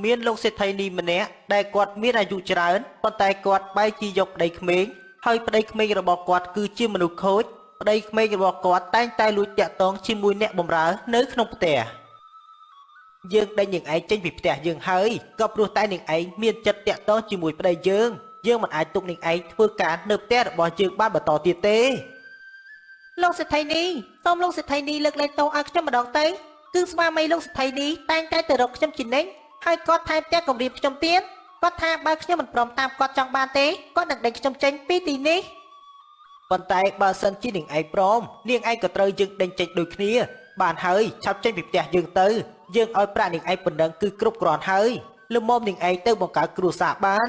មានលោកសេដ្ឋីនេះម្នាក់ដែលគាត់មានអាយុច្រើនប៉ុន្តែគាត់បែរជាយកប្តីក្មេងហើយប្តីក្មេងរបស់គាត់គឺជាមនុស្សខូចប្តីក្មេងរបស់គាត់តែងតែលួចតាក់ទងជាមួយអ្នកបម្រើនៅក្នុងផ្ទះយើងដេញនាងឯងចេញពីផ្ទះយើងហើយក៏ព្រោះតែនាងឯងមានចិត្តតាក់ទងជាមួយប្តីយើងយើងមិនអាចទុកនាងឯងធ្វើការនៅផ្ទះរបស់យើងបានបន្តទៀតទេលោកសេដ្ឋីនេះសូមលោកសេដ្ឋីនេះលើកលែងទោសឲ្យខ្ញុំម្ដងទៅគឺស្វាមីលោកសេដ្ឋីនេះតែងតែទៅរកខ្ញុំជានិច្ចហើយគាត់ថែមទាំងគំរាមខ្ញុំទៀតគាត់ថាបើខ្ញុំមិនព្រមតាមគាត់ចង់បានទេគាត់នឹងដេញខ្ញុំចេញពីទីនេះប៉ុន្តែបើសិនជានាងឯងព្រមនាងឯងក៏ត្រូវយើងដេញចេញដូចគ្នាបានហើយឆាប់ចេញពីផ្ទះយើងទៅយើងឲ្យប្រាក់នាងឯងប៉ុណ្ណឹងគឺគ្រប់គ្រាន់ហើយល្មមនាងឯងទៅបង្កើតគ្រួសារបាន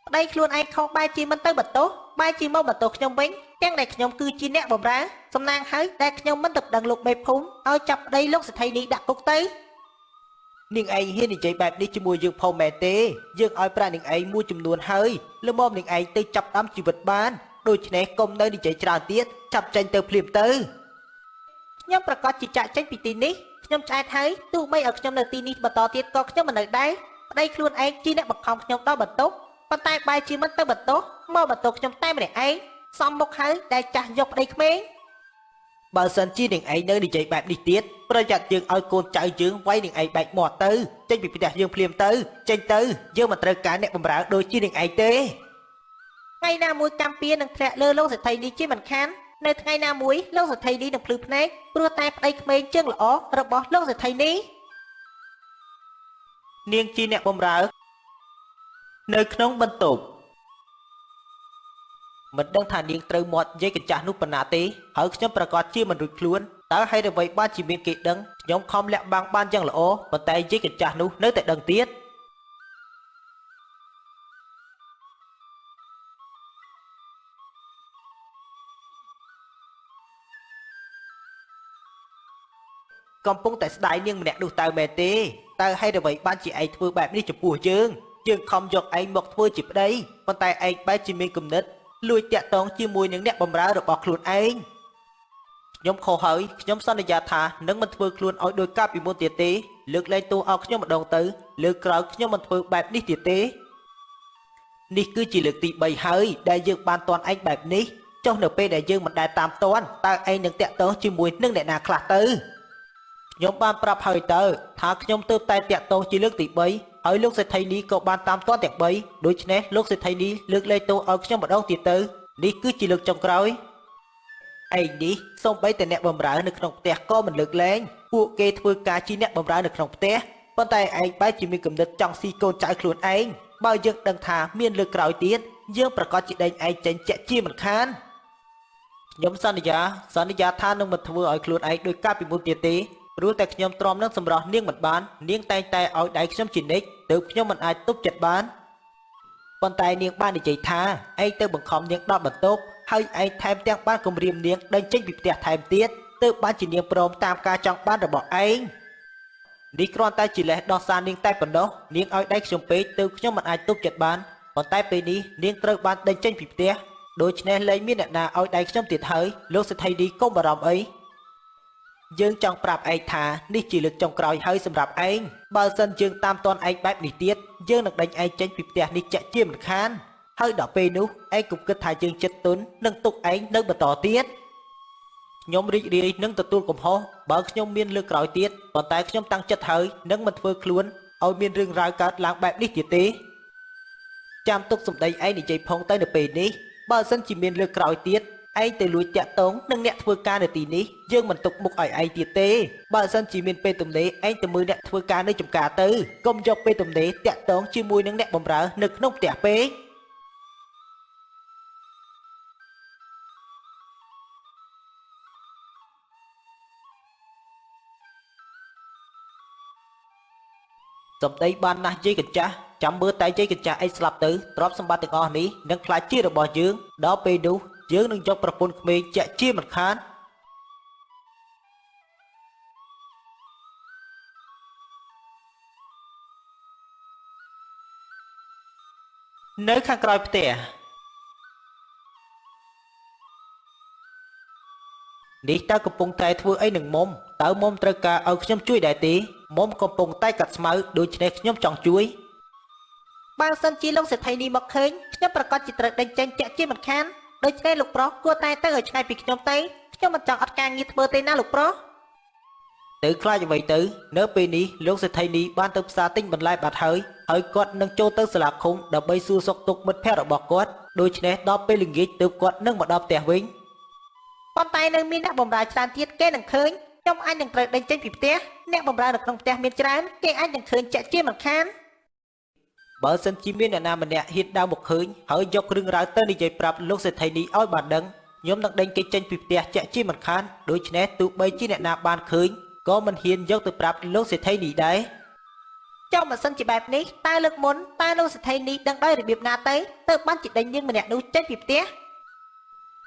ប្តីខ្លួនឯងខុសបែរជាមិនទៅបន្ទោសបែរជាមកបន្ទោសខ្ញុំវិញទាំងដែលខ្ញុំគឺជាអ្នកបម្រើសំណាងហើយដែលខ្ញុំមិនទៅប្តឹងលោកមេភូមិឲ្យចាប់ប្តីលោកសេដ្ឋីនេះដាក់គុកទៅនាងឯងហ៊ាននិយាយបែបនេះជាមួយយើងផងមែនទេយើងឲ្យប្រាក់នាងឯងមួយចំនួនហើយល្មមនាងឯងទៅចាប់ដាំជីវិតបានដូច្នេះកុំនៅនិយាយច្រើនទៀតចាប់ចេញទៅភ្លាមទៅខ្ញុំប្រកាសជាចាក់ចេញពីទីនេះខ្ញុំឆ្អែតហើយទោះបីឲ្យខ្ញុំនៅទីនេះបន្តទៀតក៏ខ្ញុំមិននៅដែរប្តីខ្លួនឯងជាអ្នកបង្ខំខ្ញុំដល់បន្ទោសប៉ុន្តែបែរជាមិនទៅបន្ទោសមកបន្ទោសខ្ញុំតែម្នាក់ឯងសំមុខហើយដែលចាស់យកប្តីក្មេងបើសិនជានាងឯងនៅនិយាយបែបនេះទៀតប្រយ័ត្នយើងឲ្យកូនចៅយើងវាយនាងឯងបែកមាត់ទៅចេញពីផ្ទះយើងភ្លាមទៅចេញទៅយើងមិនត្រូវការអ្នកបម្រើដូចជានាងឯងទេថ្ងៃណាមួយកម្ពុជានឹងធ្លាក់លើលោកសេដ្ឋីនេះជាមិនខាននៅថ្ងៃណាមួយលោកសេដ្ឋីនេះនឹងភ្លឺភ្នែកព្រោះតែប្តីក្មេងជើងល្អរបស់លោកសេដ្ឋីនេះនាងជាអ្នកបម្រើនៅក្នុងបន្ទប់មិនដឹងថានាងត្រូវមាត់យាយកញ្ចាស់នោះប៉ុណ្ណាទេហើយខ្ញុំប្រកាសជាមិនរួចខ្លួនតើហេតុអ្វីបានជាមានគេដឹងខ្ញុំខំលាក់បាំងបានយ៉ាងល្អប៉ុន្តែយាយកញ្ចាស់នោះនៅតែដឹងទៀតកំពុងតែស្ដាយនាងម្នាក់នោះតើមែនទេតើហេតុអ្វីបានជាឯងធ្វើបែបនេះចំពោះយើងយើងខំយកឯងមកធ្វើជាប្តីប៉ុន្តែឯងបែរជាមានគំនិតលួចតាក់ទងជាមួយនឹងអ្នកបម្រើរបស់ខ្លួនឯងខ្ញុំខុសហើយខ្ញុំសន្យាថានឹងមិនធ្វើខ្លួនឲ្យដោយកាលពីមុនទៀតទេលើកលែងទោសឲ្យខ្ញុំម្ដងទៅលើកក្រោយខ្ញុំមិនធ្វើបែបនេះទៀតទេនេះគឺជាលើកទី3ហើយដែលយើងបានទាន់ឯងបែបនេះចុះនៅពេលដែលយើងមិនដែលតាមទាន់តើឯងនឹងតាក់ទងជាមួយនឹងអ្នកណាខ្លះទៅខ្ញុំបានប្រាប់ហើយតើថាខ្ញុំទើបតែតាក់ទងជាលើកទី3ហើយលោកសេដ្ឋីនេះក៏បានតាមទាន់ទាំង3ដូច្នេះលោកសេដ្ឋីនេះលើកលែងទោសឲ្យខ្ញុំម្ដងទៀតទៅនេះគឺជាលើកចុងក្រោយឯងនេះសូម្បីតែអ្នកបម្រើនៅក្នុងផ្ទះក៏មិនលើកលែងពួកគេធ្វើការជាអ្នកបម្រើនៅក្នុងផ្ទះប៉ុន្តែឯងបែរជាមានគំនិតចង់ស៊ីកូនចៅខ្លួនឯងបើយើងដឹងថាមានលើកក្រោយទៀតយើងប្រកាសជាដេញឯងចេញជាក់ជាមិនខានខ្ញុំសន្យាថានឹងមិនធ្វើឲ្យខ្លួនឯងដោយកាលពីមុនទៀតទេព្រោះតែខ្ញុំទ្រាំនឹងសម្រស់នាងមិនបាននាងតែងតែឲ្យដៃខ្ញុំជានិច្ចទើបខ្ញុំមិនអាចទប់ចិត្តបានប៉ុន្តែនាងបាននិយាយថាឯងទៅបង្ខំនាងដល់បន្ទប់ហើយឯងថែមទាំងបានគំរាមនាងដេញចេញពីផ្ទះថែមទៀតទើបបានជានាងព្រមតាមការចង់បានរបស់ឯងនេះគ្រាន់តែជាលេសដោះសារនាងតែប៉ុណ្ណោះនាងឲ្យដៃខ្ញុំពេកទើបខ្ញុំមិនអាចទប់ចិត្តបានប៉ុន្តែពេលនេះនាងត្រូវបានដេញចេញពីផ្ទះដូច្នេះលែងមានអ្នកណាឲ្យដៃខ្ញុំទៀតហើយលោកសេដ្ឋីនេះកុំបារម្ភអីយើងចង់ប្រាប់ឯងថានេះជាលើកចុងក្រោយហើយសម្រាប់ឯងបើសិនយើងតាមទាន់ឯងបែបនេះទៀតយើងនឹងដេញឯងចេញពីផ្ទះនេះជាក់ជាមិនខានហើយដល់ពេលនោះឯងកុំគិតថាយើងចិត្តទន់នឹងទុកឯងនៅបន្តទៀតខ្ញុំរីករាយនឹងទទួលកំហុសបើខ្ញុំមានលើកក្រោយទៀតប៉ុន្តែខ្ញុំតាំងចិត្តហើយនឹងមិនធ្វើខ្លួនឲ្យមានរឿងរ៉ាវកើតឡើងបែបនេះទៀតទេចាំទុកសម្ដីឯងនិយាយផងទៅនៅពេលនេះបើសិនជាមានលើកក្រោយទៀតឯងទៅលួចតាក់ទងនឹងអ្នកធ្វើការនៅទីនេះយើងមិនទុកមុខឲ្យឯងទៀតទេបើសិនជាមានពេលទំនេរឯងទៅមើលអ្នកធ្វើការនៅចំការទៅកុំយកពេលទំនេរតាក់ទងជាមួយនឹងអ្នកបម្រើនៅក្នុងផ្ទះពេកសម្ដីបានណាស់យាយកញ្ចាស់ចាំមើលតែយាយកញ្ចាស់ឯងស្លាប់ទៅទ្រព្យសម្បត្តិទាំងអស់នេះនឹងក្លាយជារបស់យើងដល់ពេលនោះយើងនឹងយកប្រពន្ធក្មេងជាក់ជាមិនខាននៅខាងក្រោយផ្ទះនេះតើកំពុងតែធ្វើអីនឹងមុំតើមុំត្រូវការឲ្យខ្ញុំជួយដែរទេ មុំកំពុងតែកាត់ស្មៅដូច្នេះខ្ញុំចង់ជួយបើសិនជាលោកសេដ្ឋីនេះមកឃើញខ្ញុំប្រកាសជាត្រូវដេញចេញជាក់ជាមិនខានដូច្នេះលោកប្រុសគួរតែទៅឲ្យឆ្ងាយពីខ្ញុំទៅខ្ញុំមិនចង់អត់ការងារធ្វើទេណាលោកប្រុសទៅខ្លាចអ្វីទៅនៅពេលនេះលោកសេដ្ឋីនេះបានទៅផ្សារទិញបន្លែបាត់ហើយហើយគាត់នឹងចូលទៅសាលាឃុំដើម្បីសួរសុខទុក្ខមិត្តភ័ក្តិរបស់គាត់ដូច្នេះដល់ពេលល្ងាចទើបគាត់នឹងមកដល់ផ្ទះវិញប៉ុន្តែនៅមានអ្នកបម្រើច្រើនទៀតគេនឹងឃើញខ្ញុំអាចនឹងត្រូវដេញចេញពីផ្ទះអ្នកបម្រើនៅក្នុងផ្ទះមានច្រើនគេអាចនឹងឃើញជាក់ជាមិនខានបើសិនជាមានអ្នកណាម្នាក់ហ៊ានដើរមកឃើញហើយយករឿងរ៉ាវទៅនិយាយប្រាប់លោកសេដ្ឋីនេះឲ្យបានដឹងខ្ញុំនឹងដេញគេចេញពីផ្ទះជាក់ជាមិនខានដូច្នេះទោះបីជាអ្នកណាបានឃើញក៏មិនហ៊ានយកទៅប្រាប់លោកសេដ្ឋីនេះដែរចុះបើសិនជាបែបនេះតើលើកមុនតើលោកសេដ្ឋីនេះដឹងដោយរបៀបណាទៅទៅបានជាដេញនាងម្នាក់នោះចេញពីផ្ទះ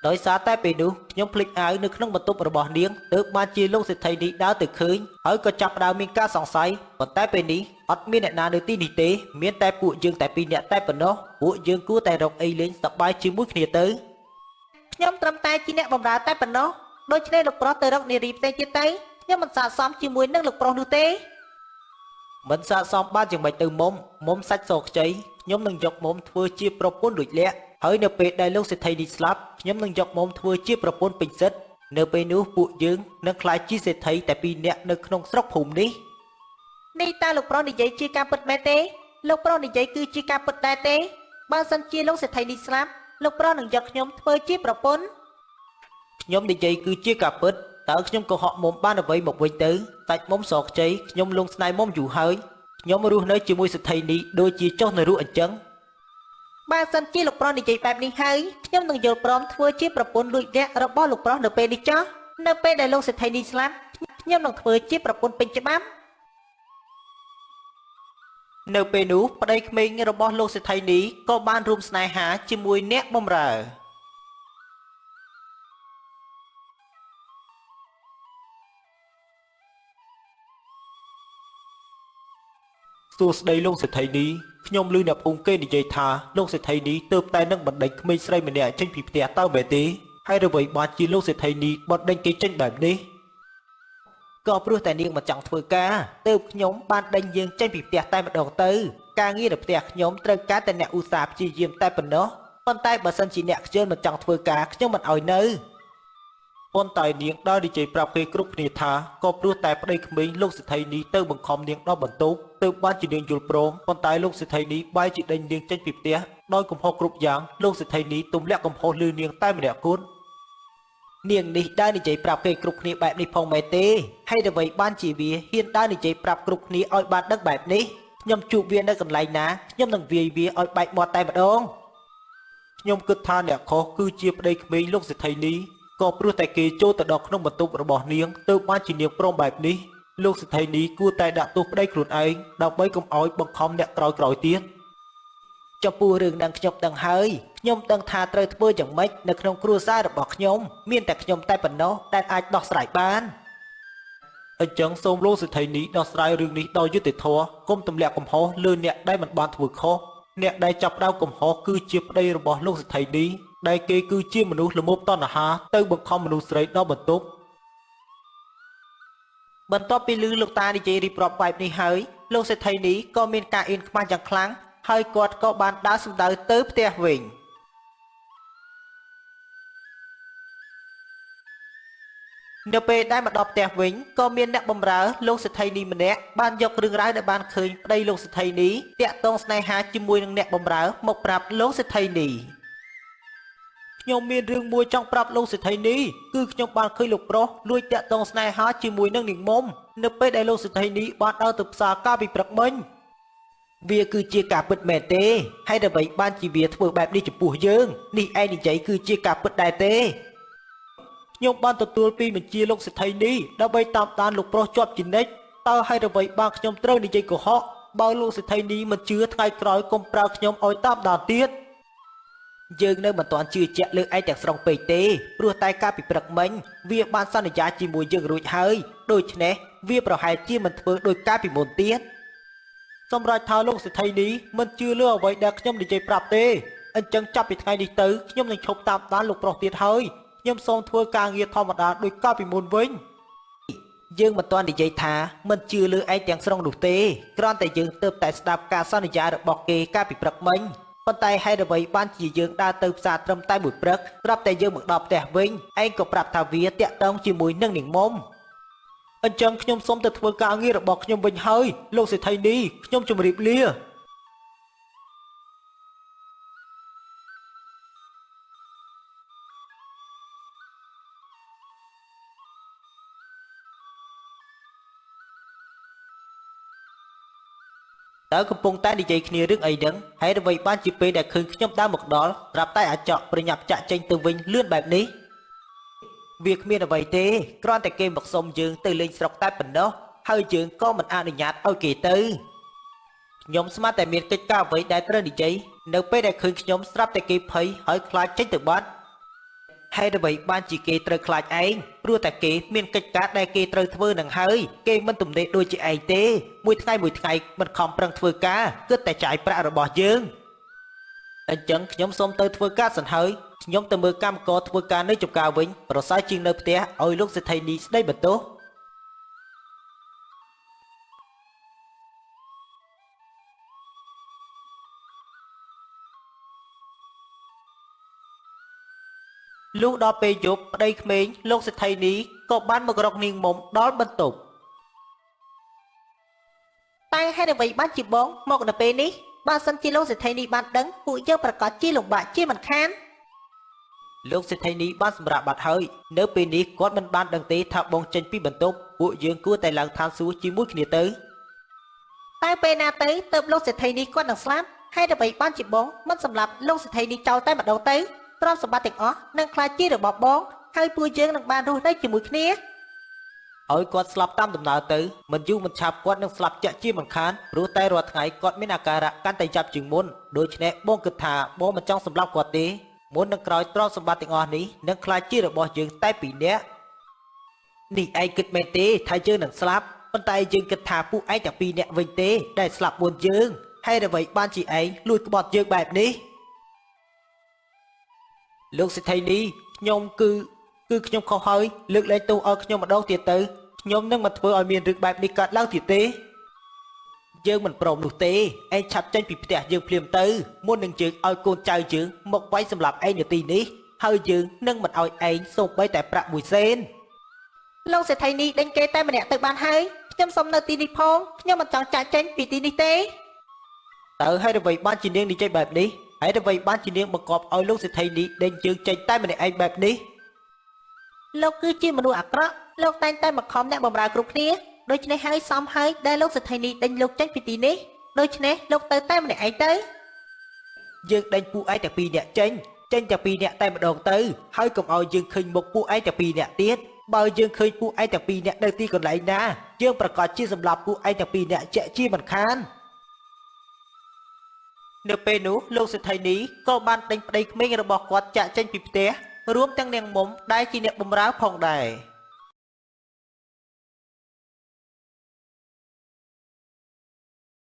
ដោយសារតែពេលនោះខ្ញុំភ្លេចអាវនៅក្នុងបន្ទប់របស់នាងទើបបានជាលោកសេដ្ឋីនេះដើរទៅឃើញហើយក៏ចាប់ផ្ដើមមានការសង្ស័យប៉ុន្តែពេលនេះអត់មានអ្នកណានៅទីនេះទេមានតែពួកយើងតែពីរនាក់តែប៉ុណ្ណោះពួកយើងគួរតែរកអីលេងសប្បាយជាមួយគ្នាទៅខ្ញុំត្រឹមតែជាអ្នកបម្រើតែប៉ុណ្ណោះដូច្នេះលោកប្រុសទៅរកនារីផ្សេងទៀតទៅខ្ញុំមិនស័ក្តិសមជាមួយនឹងលោកប្រុសនោះទេមិនស័ក្តិសមបានយ៉ាងម៉េចទៅមុំមុំសាច់សខ្ចីខ្ញុំនឹងយកមុំធ្វើជាប្រពន្ធលួចលាក់ហើយនៅពេលដែលលោកសេដ្ឋីនេះស្លាប់ខ្ញុំនឹងយកមុំធ្វើជាប្រពន្ធពេញសិទ្ធិនៅពេលនោះពួកយើងនឹងក្លាយជាសេដ្ឋីតែពីរនាក់នៅក្នុងស្រុកភូមិនេះនេះតើលោកប្រុសនិយាយជាការពិតមែនទេលោកប្រុសនិយាយគឺជាការពិតដែរទេបើសិនជាលោកសេដ្ឋីនេះស្លាប់លោកប្រុសនឹងយកខ្ញុំធ្វើជាប្រពន្ធខ្ញុំនិយាយគឺជាការពិតតើខ្ញុំកុហកមុំបានអ្វីមកវិញទៅសាច់មុំសខ្ចីខ្ញុំលងស្នេហ៍មុំយូរហើយខ្ញុំរស់នៅជាមួយសេដ្ឋីនេះដូចជាចុះនរកអញ្ចឹងបើសិនជាលោកប្រុសនិយាយបែបនេះហើយខ្ញុំនឹងយល់ព្រមធ្វើជាប្រពន្ធលួចលាក់របស់លោកប្រុសនៅពេលនេះចុះនៅពេលដែលលោកសេដ្ឋីនេះស្លាប់ខ្ញុំនឹងធ្វើជាប្រពន្ធពេញច្បាប់នៅពេលនោះប្តីក្មេងរបស់លោកសេដ្ឋីនេះក៏បានរួមស្នេហាជាមួយអ្នកបម្រើសួស្តីលោកសេដ្ឋីនេះខ្ញុំឮអ្នកភូមិគេនិយាយថាលោកសេដ្ឋីនេះទើបតែនឹងបណ្ដេញក្មេងស្រីម្នាក់ចេញពីផ្ទះតើមែនទេហើយអ្វីបានជាលោកសេដ្ឋីនេះបណ្ដេញគេចេញបែបនេះក៏ព្រោះតែនាងមិនចង់ធ្វើការទើបខ្ញុំបានដេញយើងចេញពីផ្ទះតែម្ដងទៅការងារនៅផ្ទះខ្ញុំត្រូវការតែអ្នកឧស្សាហ៍ព្យាយាមតែប៉ុណ្ណោះប៉ុន្តែបើសិនជាអ្នកខ្ជិលមិនចង់ធ្វើការខ្ញុំមិនឲ្យនៅប៉ុន្តែនាងដើរនិយាយប្រាប់គេគ្រប់គ្នាថាក៏ព្រោះតែប្តីក្មេងលោកសេដ្ឋីនេះទៅបង្ខំនាងដល់បន្ទប់ទើបបានជានាងយល់ព្រមប៉ុន្តែលោកសេដ្ឋីនេះបែរជាដេញនាងចេញពីផ្ទះដោយកំហុសគ្រប់យ៉ាងលោកសេដ្ឋីនេះទម្លាក់កំហុសលើនាងតែម្នាក់គត់នាងនេះដើរនិយាយប្រាប់គេគ្រប់គ្នាបែបនេះផងមែនទេហើយអ្វីបានជាវាហ៊ានដើរនិយាយប្រាប់គ្រប់គ្នាឲ្យបានដឹងបែបនេះខ្ញុំជួបវានៅកន្លែងណាខ្ញុំនឹងវាយវាឲ្យបែកមាត់តែម្ដងខ្ញុំគិតថាអ្នកខុសគឺជាប្តីក្មេងលោកសេដ្ឋីនេះក៏ព្រោះតែគេចូលទៅដល់ក្នុងបន្ទប់របស់នាងទើបបានជានាងព្រមបែបនេះលោកសេដ្ឋីនេះគួរតែដាក់ទោសប្តីខ្លួនឯងដើម្បីកុំឲ្យបង្ខំអ្នកក្រោយៗទៀតចំពោះរឿងនឹងខ្ញុំដឹងហើយខ្ញុំដឹងថាត្រូវធ្វើយ៉ាងម៉េចនៅក្នុងគ្រួសាររបស់ខ្ញុំមានតែខ្ញុំតែប៉ុណ្ណោះដែលអាចដោះស្រាយបានអញ្ចឹងសូមលោកសេដ្ឋីនេះដោះស្រាយរឿងនេះដោយយុត្តិធម៌កុំទម្លាក់កំហុសលើអ្នកដែលមិនបានធ្វើខុសអ្នកដែលចាប់ផ្ដើមកំហុសគឺជាប្តីរបស់លោកសេដ្ឋីនេះដែលគេគឺជាមនុស្សល្មោភតណ្ហាទៅបង្ខំមនុស្សស្រីដល់បន្ទប់បន្ទាប់ពីឮលោកតានិយាយរៀបរាប់បែបនេះហើយលោកសេដ្ឋីនេះក៏មានការអៀនខ្មាស់យ៉ាងខ្លាំងហើយគាត់ក៏បានដើរសម្ដៅទៅផ្ទះវិញនៅពេលដែលមកដល់ផ្ទះវិញក៏មានអ្នកបម្រើលោកសេដ្ឋីនេះម្នាក់បានយករឿងរ៉ាវដែលបានឃើញប្តីលោកសេដ្ឋីនេះតាក់ទងស្នេហាជាមួយនឹងអ្នកបម្រើមកប្រាប់លោកសេដ្ឋីនេះខ្ញុំមានរឿងមួយចង់ប្រាប់លោកសេដ្ឋីនេះគឺខ្ញុំបានឃើញលោកប្រុសលួចតាក់ទងស្នេហាជាមួយនឹងនាងមុំនៅពេលដែលលោកសេដ្ឋីនេះបានដើរទៅផ្សារកាលពីព្រឹកមិញវាគឺជាការពិតមែនទេហើយអ្វីបានជាវាធ្វើបែបនេះចំពោះយើងនេះឯងនិយាយគឺជាការពិតដែរទេខ្ញុំបានទទួលពីបញ្ជាលោកសេដ្ឋីនេះដើម្បីតាមដានលោកប្រុសជាប់ជានិច្ចតើហើយអ្វីបានខ្ញុំត្រូវនិយាយកុហកបើលោកសេដ្ឋីនេះមិនជឿថ្ងៃក្រោយកុំប្រើខ្ញុំឲ្យតាមដានទៀតយើងនៅមិនទាន់ជឿជាក់លើឯងទាំងស្រុងពេកទេព្រោះតែកាលពីព្រឹកមិញវាបានសន្យាជាមួយយើងរួចហើយដូច្នេះវាប្រហែលជាមិនធ្វើដោយកាលពីមុនទៀតសម្រាប់ថាលោកសេដ្ឋីនេះមិនជឿលើអ្វីដែលខ្ញុំនិយាយប្រាប់ទេអញ្ចឹងចាប់ពីថ្ងៃនេះទៅខ្ញុំនឹងឈប់តាមដានលោកប្រុសទៀតហើយខ្ញុំសូមធ្វើការងារធម្មតាដូចកាលពីមុនវិញ យើងមិនទាន់និយាយថាមិនជឿលើឯងទាំងស្រុងនោះទេគ្រាន់តែយើងទើបតែស្ដាប់ការសន្យារបស់គេកាលពីព្រឹកមិញប៉ុន្តែហេតុអ្វីបានជាយើងដើរទៅផ្សារត្រឹមតែមួយព្រឹកស្រាប់តែយើងមកដល់ផ្ទះវិញឯងក៏ប្រាប់ថាវាតាក់ទងជាមួយនឹងនាងមុំអញ្ចឹងខ្ញុំសូមទៅធ្វើការងាររបស់ខ្ញុំវិញហើយលោកសេដ្ឋីនេះខ្ញុំជម្រាបលា តើកំពុងតែនិយាយគ្នារឿងអីហ្នឹងហេតុអ្វីបានជាពេលដែលឃើញខ្ញុំដើរមកដល់ស្រាប់តែអាចកប្រញាប់ចាក់ចេញទៅវិញលឿនបែបនេះវាគ្មានអ្វីទេគ្រាន់តែគេមកសុំយើងទៅលេងស្រុកតែប៉ុណ្ណោះហើយយើងក៏មិនអនុញ្ញាតឲ្យគេទៅខ្ញុំស្មានតែមានកិច្ចការអ្វីដែលត្រូវនិយាយនៅពេលដែលឃើញខ្ញុំស្រាប់តែគេភ័យហើយខ្លាចចេញទៅបាត់ហេតុអ្វីបានជាគេត្រូវខ្លាចឯងព្រោះតែគេមានកិច្ចការដែលគេត្រូវធ្វើនឹងហើយគេមិនទំនេរដូចជាឯងទេមួយថ្ងៃមួយថ្ងៃមិនខំប្រឹងធ្វើការគិតតែចាយប្រាក់របស់យើងអញ្ចឹងខ្ញុំសូមទៅធ្វើការសិនហើយខ្ញុំទៅមើលកម្មករធ្វើការនៅចំការវិញប្រសើរជាងនៅផ្ទះឲ្យលោកសេដ្ឋីនេះស្ដីបន្ទោសលុះដល់ពេលយប់ប្តីក្មេងលោកសេដ្ឋីនេះក៏បានមករកនាងមុំដល់បន្ទប់ តែហេតុអ្វីបានជាបងមកដល់ពេលនេះបើសិនជាលោកសេដ្ឋីនេះបានដឹងពួកយើងប្រកាសជាលំបាកជាមិនខាន លោកសេដ្ឋីនេះបានសម្រាប់បាត់ហើយនៅពេលនេះគាត់មិនបានដឹងទេថាបងចេញពីបន្ទប់ពួកយើងគួរតែឡើងឋានសួគ៌ជាមួយគ្នាទៅ តែពេលណាទៅទើបលោកសេដ្ឋីនេះគាត់នឹងស្លាប់ហេតុអ្វីបានជាបងមិនសម្លាប់លោកសេដ្ឋីនេះចោលតែម្ដងទៅទ្រព្យសម្បត្តិទាំងអស់នឹងក្លាយជារបស់បងហើយពួកយើងនឹងបានរស់នៅជាមួយគ្នា ឲ្យគាត់ស្លាប់តាមដំណើរទៅមិនយូរមិនឆាប់គាត់នឹងស្លាប់ជាក់ជាមិនខានព្រោះតែរាល់ថ្ងៃគាត់មានអាការៈកាន់តែយ៉ាប់ជាងមុនដូច្នេះបងគិតថាបងមិនចង់សម្លាប់គាត់ទេមុននឹងក្រោយទ្រព្យសម្បត្តិទាំងអស់នេះនឹងក្លាយជារបស់យើងតែពីរនាក់នេះឯងគិតមែនទេថាយើងនឹងស្លាប់ប៉ុន្តែយើងគិតថាពួកឯងទាំងពីរនាក់វិញទេដែលស្លាប់មុនយើងហើយអ្វីបានជាឯងលួចក្បត់យើងបែបនេះលោកសេដ្ឋីនេះខ្ញុំគឺគឺខ្ញុំខុសហើយលើកលែងទោសឲ្យខ្ញុំម្ដងទៀតទៅខ្ញុំនឹងមិនធ្វើឲ្យមានរឿងបែបនេះកើតឡើងទៀតទេយើងមិនព្រមនោះទេឯងឆាប់ចេញពីផ្ទះយើងភ្លាមទៅមុននឹងយើងឲ្យកូនចៅយើងមកវាយសម្លាប់ឯងនៅទីនេះហើយយើងនឹងមិនឲ្យឯងសូម្បីតែប្រាក់មួយសេន លោកសេដ្ឋីនេះដេញគេតែម្នាក់ទៅបានហើយខ្ញុំសូមនៅទីនេះផងខ្ញុំមិនចង់ចាកចេញពីទីនេះទេ តើហេតុអ្វីបានជានាងនិយាយបែបនេះហេតុអ្វីបានជានាងបង្កប់ឲ្យលោកសេដ្ឋីនេះដេញជើងចេញតែម្នាក់ឯងបែបនេះ លោកគឺជាមនុស្សអាក្រក់លោកតែងតែបង្ខំអ្នកបម្រើគ្រប់គ្នាដូច្នេះហើយសមហើយដែលលោកសេដ្ឋីនេះដេញលោកចេញពីទីនេះដូច្នេះលោកទៅតែម្នាក់ឯងទៅ យើងដេញពួកឯងទាំងពីរនាក់ចេញចេញទាំងពីរនាក់តែម្ដងទៅហើយកុំឲ្យយើងឃើញមុខពួកឯងទាំងពីរនាក់ទៀតបើយើងឃើញពួកឯងទាំងពីរនាក់នៅទីកន្លែងណាយើងប្រកាសជាសម្លាប់ពួកឯងទាំងពីរនាក់ជាក់ជាមិនខាននៅពេលនោះលោកសេដ្ឋីនេះក៏បានដេញប្តីក្មេងរបស់គាត់ចាក់ចេញពីផ្ទះរួមទាំងនាងមុំដែលជាអ្នកបម្រើផងដែរ។